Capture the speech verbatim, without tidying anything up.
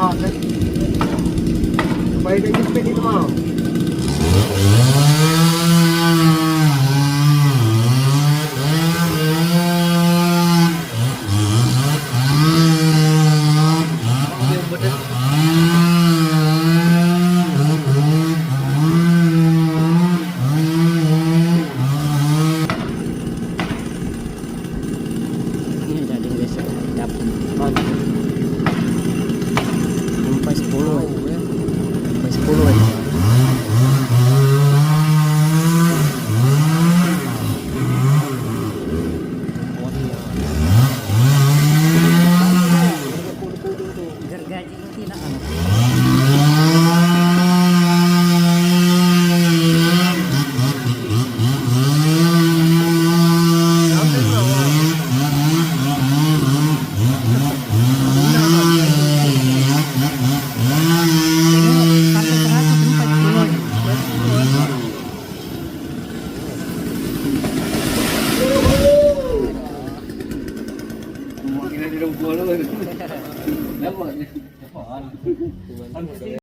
Supaya dia nyepit itu mau. Ini jadi geser dapur. Sampai sepuluh ya. Sampai sepuluh ya. Gergaji.